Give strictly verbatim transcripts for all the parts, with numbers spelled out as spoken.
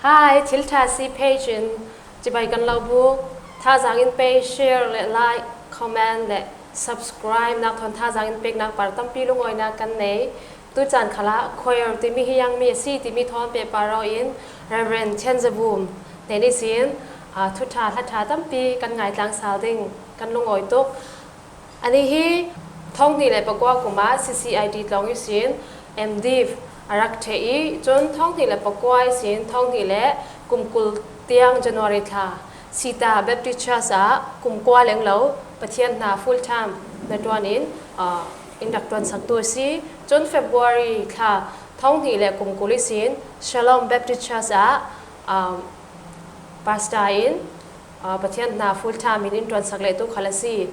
Hi, Thiltha C page in cibai kan lo buk. Thazang in pei, share le like, comment le subscribe nak thawn thazang in pek nak par tampi lungawinak kan nei. Tuchan khalah choir timi hi yang mi a si timi thawn pehpar aw in Reverend Thianzavum nen ihsin, ah, thutha hlatha tampi kan ngaitlang sal ding kan lungawi tuk. Ani hi thonghnih le pakua kuma C C I D tlawng ihsin M Div a rak theh i, cun thonghnih le pakua ihsin thonghnih le kum kul tiang January thla Sita Baptist Church ah kum kua leng lo Pathian hna full time na ṭuan in, ah, in rak ṭuansaktu a si. Cun February thla thonghnih le kum kul ihsin Shalom Baptist Church ah, ah, pastor in, ah, Pathian hna full time in in ṭuansak lehtu khal a si.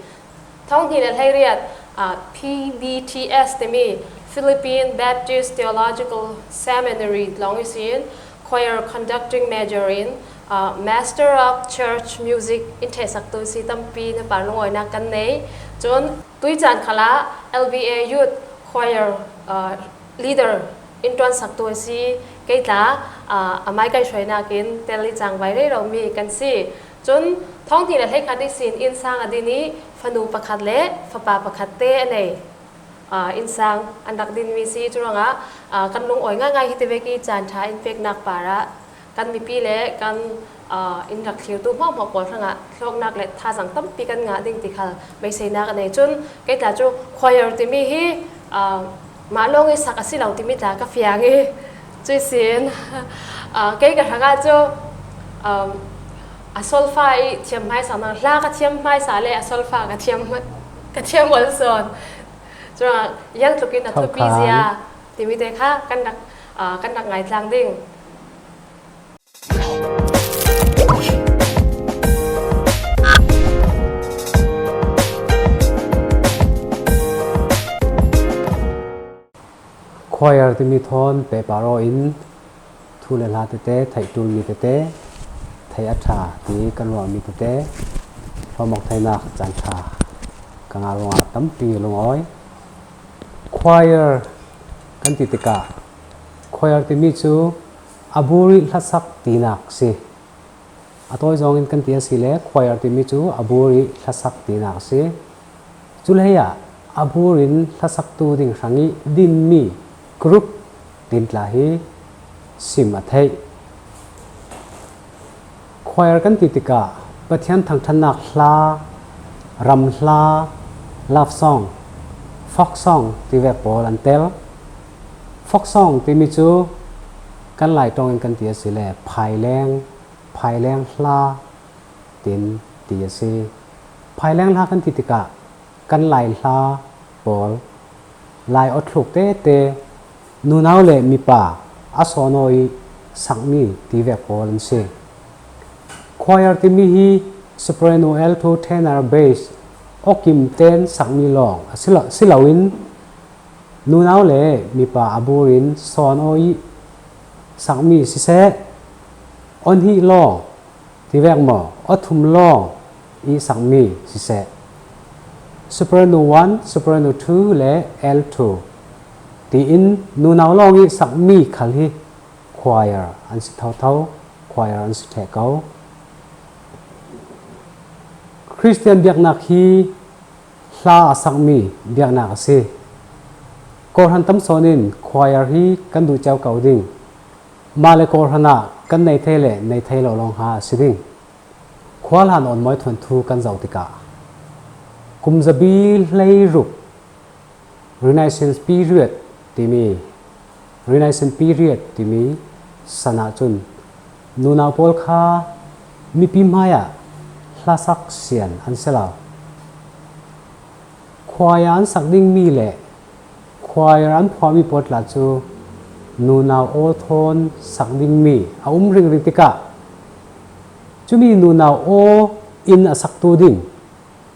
Thonghnih le hleiriat, ah, P B T S timi Philippine Baptist Theological Seminary tlawng ihsin choir conducting major in, ah, Master of Church Music in ṭhehsaktu si tampi na par lungawinak kan nei. Cun tuicaan khalah L B A Youth Choir, ah, leader in ṭuansaktu a si. Kei tla, ah, a maikai hruainak in tel i cangvai rero mi kan si. Cun thonghnih le hleikhat ihsin innsang a din i fanu pakhat le fapa pakhat te a nei, ah, innsang an rak dinmi si. Curuangah, ah, kan lungawi ngaingai hi tivek i caan ṭha in peknak parah kan mipi le kan, ah, in rak thlirtu hmuahhmuah pawl hrangah hlawknak le thazaang tampi kan ngah ding ti khal beiseinak a nei. Cun kei tla cu choir timi hi, ah, mah lawng i sak a si lo timi tla ka fiang i, cuih sin, ah, kei ka hrangah cu, um, a solfa i thiam hmaisa, nang hla ka thiam hmaisa le a solfa ka thiam, ka thiam ual sawn. Curuangah yang tlukin a thupi zia timi te kha kan rak, ah, kan rak ngaitlang ding. Choir timi thawn pehpar aw in thu le hla tete, theih ṭul mi tete, theih a ṭha ti kan ruahmi tete, hlawmawk theinak caan ṭha ka ngah ruangah tampi lungawi. Choir kan ti tikah choir timi cu a bur i hlasak tinak si. A tawi zawngin kan ti a si le, choir timi cu a bur i hlasak tinak a si. Culei ah a bur in hlasaktu ding hrang i dinmi group tin tla hi sim a theih. Choir kan ti tikah Pathian thangṭhatnak hla, ram hla, love song, folk song tivek pawl an tel. Folk song timi cu kan Lai ṭawng in kan ti a si le, phaileng, phaileng hla tin ti a si. Phaileng hla kan ti tikah kan Lai hla pawl, Lai awthluk tete, nunau le mipa a sawn aw i sakmi tivek pawl an si. Choir timi hi soprano, alto, tenor, bass, awkim ten sakmi lawng a si lo, si loin, nunau le mipa a bur in sawn aw i sakmi siseh, on hih lawng tivek maw, awthum lawng i sakmi siseh, soprano one, soprano two le alto tiin nunau lawng i sakmi khal hi choir an si thotho, choir an si ṭheh ko. Khristian biaknak hi hla a sakmi biaknak a si. Kawhhran tam sawn in choir hi kan duh cio ko ding. Mah le kawhhran ah kan nei thei le nei thei lo lawng ha a si ding. Khualhan awnmawi thuanthu kan zoh tikah kum zabi hleiruk, Renaissance period timi, Renaissance period timi san ah cun nunau pawl kha mipi hmaiah hlasak sian an si lo. Choir an sak dingmi le choir an phuahmi pawl tla cu nunau aw thawn sak dingmi a um ringring tikah, cumi nunau aw in a saktu ding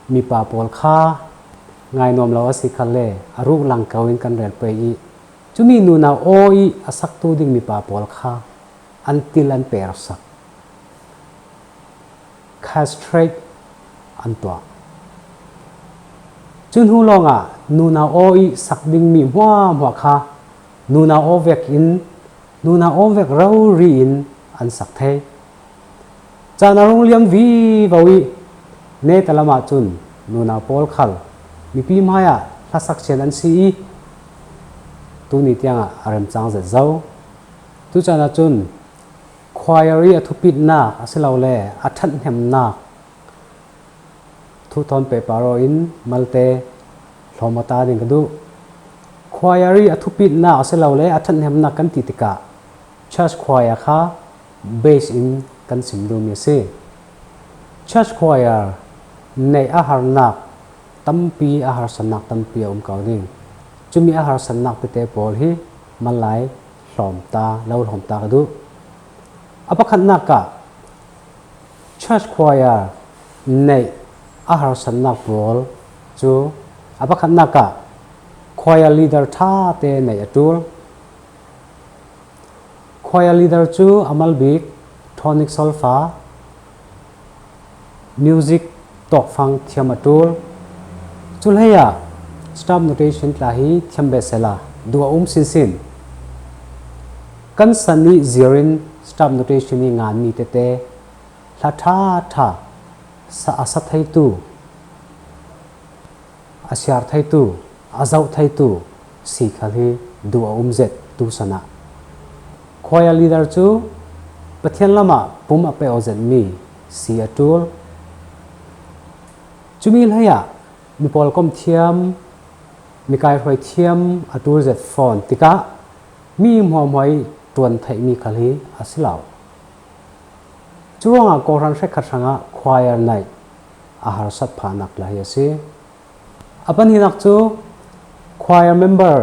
mipa pawl kha ngainuam lo a si khalle a ruklang ko in kan rel pei i, cumi nunau aw i a saktu ding mipa pawl kha an til an persak, castrate an tuah. Cu hnu lawngah nunau aw i sak dingmi hmuahhmuah kha nunau aw vekin, nunau aw vek rori in kan sak thei. Caan a rung liam vivo i, neta lamah cun nunau pawl khal mipi hmaiah hlasak cian an si i, tuni tiangah a remcang zet zo. Tu caan ah cun choir i a thupitnak asilole a ṭhathnemnak thu thawn pehpar aw in malte hlawm aw ta ding ka duh. Choir i a thupitnak asilole a ṭhathnemnak kan ti tikah church choir kha base in kan sim duhmi a si. Church choir neih a harnak tampi, a harsatnak tampi a um ko ding. Cumi a harsatnak tete pawl hi hmanlai hlawm ta, lo hlawm ta ka duh. A pakhatnak ah church choir neih a harsatnak pawl cu a pakhatnak ah choir leader ṭha te neih a ṭul. Choir leader cu a mal bik tonic solfa, music tawkfang thiam a ṭul. Cu hleiah staff notation tla hi thiam beesela duh a um sinsin. Kan san i zir in staff notation i nganmi tete hla ṭha ṭha sa, a sa theitu, a siar theitu, a zoh theitu si khal hi duh a um zet tu san ah. Choir leader cu Pathian lamah pum a pe aw zetmi si a ṭul. Cumi hleiah mi pawlkom thiam, mi kaihruai thiam a ṭul zet fawn tikah mi hmuahhmuah i ṭuan theihmi khal hi a si lo. Curuangah kawhhran hrekkhat hrangah choir neih a harsat phahnak tla hi a si. A pahnihnak cu choir member,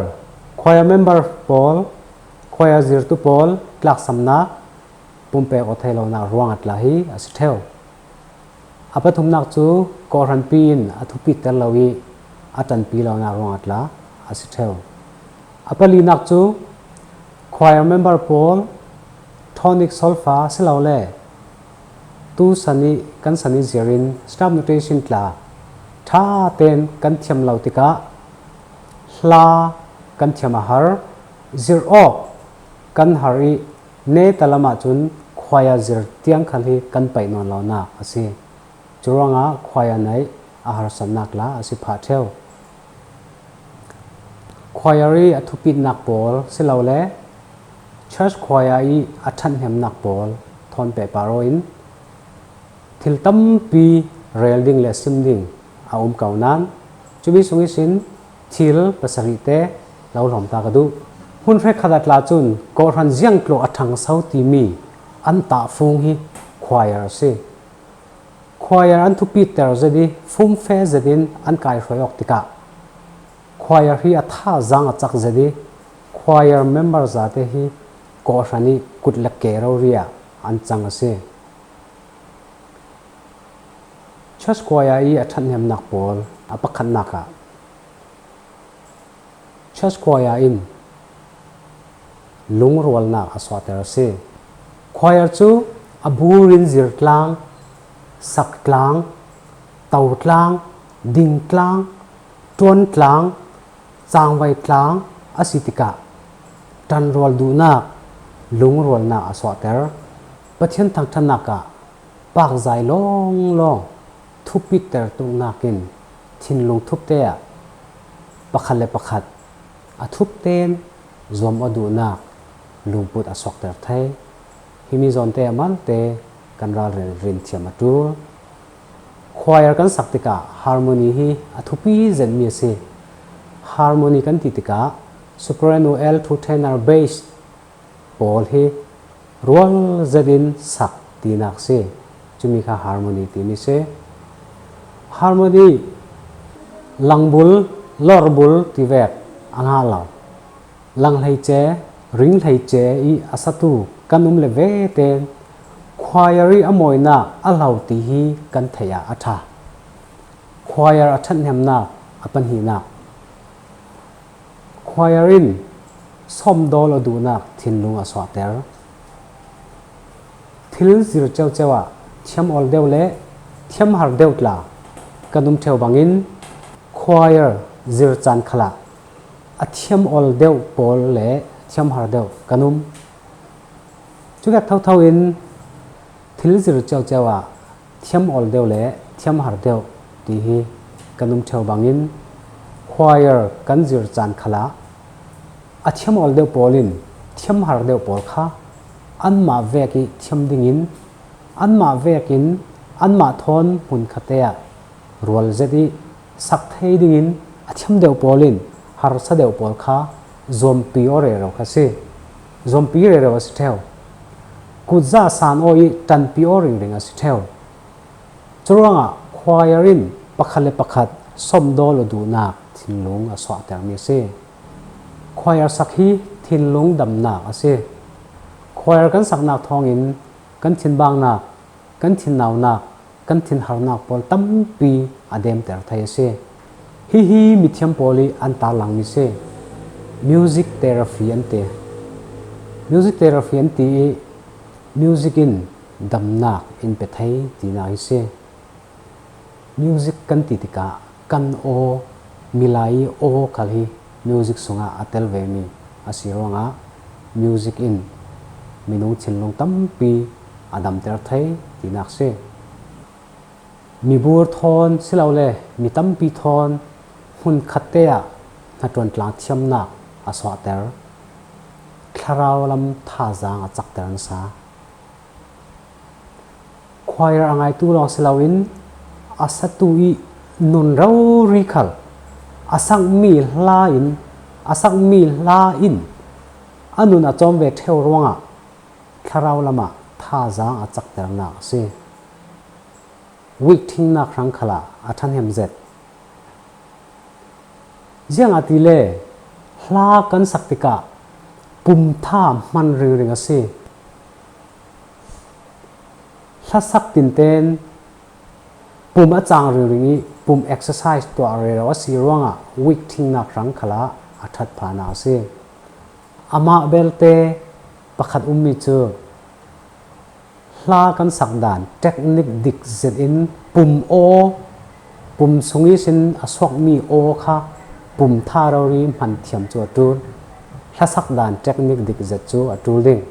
choir member pawl, choir zirtu pawl tlaksamnak pumpek aw thei lonak ruangah tla hi a si ṭheu. A pathumnak cu kawhhranpi in a thupiter lo i a ṭanpi lonak ruangah tla a si ṭheu. A palinak cu choir member pawl tonic solfa silole tu san i kan san i zir in staff notation tla ṭha tein kan thiam lo tikah hla kan thiam a har, zir awk kan har i neta lamah cun choir zir tiang khal hi kan paih nawn lonak a si. Curuangah choir neih a harsatnak tla a si phah ṭheu. Choir i a thupitnak pawl silole church choir i a ṭhathnemnak pawl thawn pehpar aw in thil tampi rel ding le sim ding a um ko nain cumi sung ihsin thil pasarih te lo hlawm ta ka duh. Hmun hrekkhat ah tla cun kawhhran ziangtluk a ṭhangso timi an tahfung hi choir a si. Choir an thupiter zet i fumfe zetin an kaihruai awk tikah choir hi a thazaang a cak zet i choir member zate hi kawhhran i kut le ke rori ah an cang a si. Church choir i a ṭhathnemnak pawl a pakhatnak ah church choir in lungrualnak a suahter a si. Choir cu a bur in zir tlang, sak tlang, to tlang, ding tlang, ṭuan tlang, cangvai tlang a si tikah ṭanrual duhnak, lungrualnak a suahter. Pathian thangṭhatnak ah pakzai lawnglawng thupiter tuknak in thinlung thupte ah pakhat le pakhat a thup tein zuam aw duhnak lungput a suakter thei. Himi zawnte a malte kan ralrin rin thiam a ṭul. Choir kan sak tikah harmony hi a thupi zetmi a si. Harmony kan ti tikah soprano, alto, tenor, bass pawl hi rual zetin sak tinak si. Cumi kha harmony timi si. Harmony langbul, lorbul tivek a ngah lo. Langhleice, ringhleice i a satu kan um le vete choir i a mawinak a hlo ti hi kan theih ah a ṭha. Choir a ṭhathnemnak a pahnihnak. Choir in sawmdawl aw duhnak thinlung a suahter. Thil zir ceuceu ah thiam awl deuh le thiam har deuh tla kan um ṭheu bangin choir zir caan khalah a thiam awl deuh pawl le thiam har deuh kan um. Tuvek thotho in thil zir ciauciau ah thiam awl deuh le thiam har deuh ti hi kan um ṭheu bangin, choir kan zir caan khalah a thiam awl deuh pawl in thiam har deuh pawl kha anmah vek ih thiam dingin, anmah vekin anmah thawn hmun khatte ah rual zet ih sak thei dingin a thiam deuh pawl in harsa deuh pawl kha zuampi aw rero kha si. Zuampi rero a si ṭheu. Kutza san aw ih ṭanpi aw ringring a si ṭheu. Curuangah choir in pakhat le pakhat sawmdawl aw duhnak thinlung a suahtermi a si. Choir sak hi thinlung damnak a si. Choir kan saknak thawngin kan thinbangnak, kan thinnaunak, kan thinharnak pawl tampi a demter thei a si. Hihi mithiam pawl ih an tarlangmi si. Music therapy an ti. Music therapy an ti ih music in damnak in pe thei tinak hi si. Music kan ti tikah kan aw, milai ih aw khal hi music sungah a tel vemi a si ruangah music in minung thinlung tampi a damter thei tinak si. Mibur thawn silole mi tampi thawn hmun khatte ah hnaṭuan tlang thiamnak a suahter, thlarau lam thazaang a cakter nasa. Choir a ngaitu lawng si loin a satu ih nun rori khal a sakmi hla in, a sakmi hla in a nun a cawm ve ṭheu ruangah thlarau lamah thazaang a cakternak a si. Weak thingnak hrang khalah a ṭhahnem zet. Ziangahtile hla kan sak tikah pum tha hman ringring a si. Hlasak tinten pum a cang ringring ih pum exercise tuah rero a si ruangah weak thingnak hrang khalah a ṭhat phahnak a si. Amah belte pakhat ummi cu hla kan sak dan technique dik zetin pum aw, pum sung ihsin a suakmi aw kha pum tha rori hman thiam cu a ṭul. Hlasak dan technique dik zet cu a ṭul ding.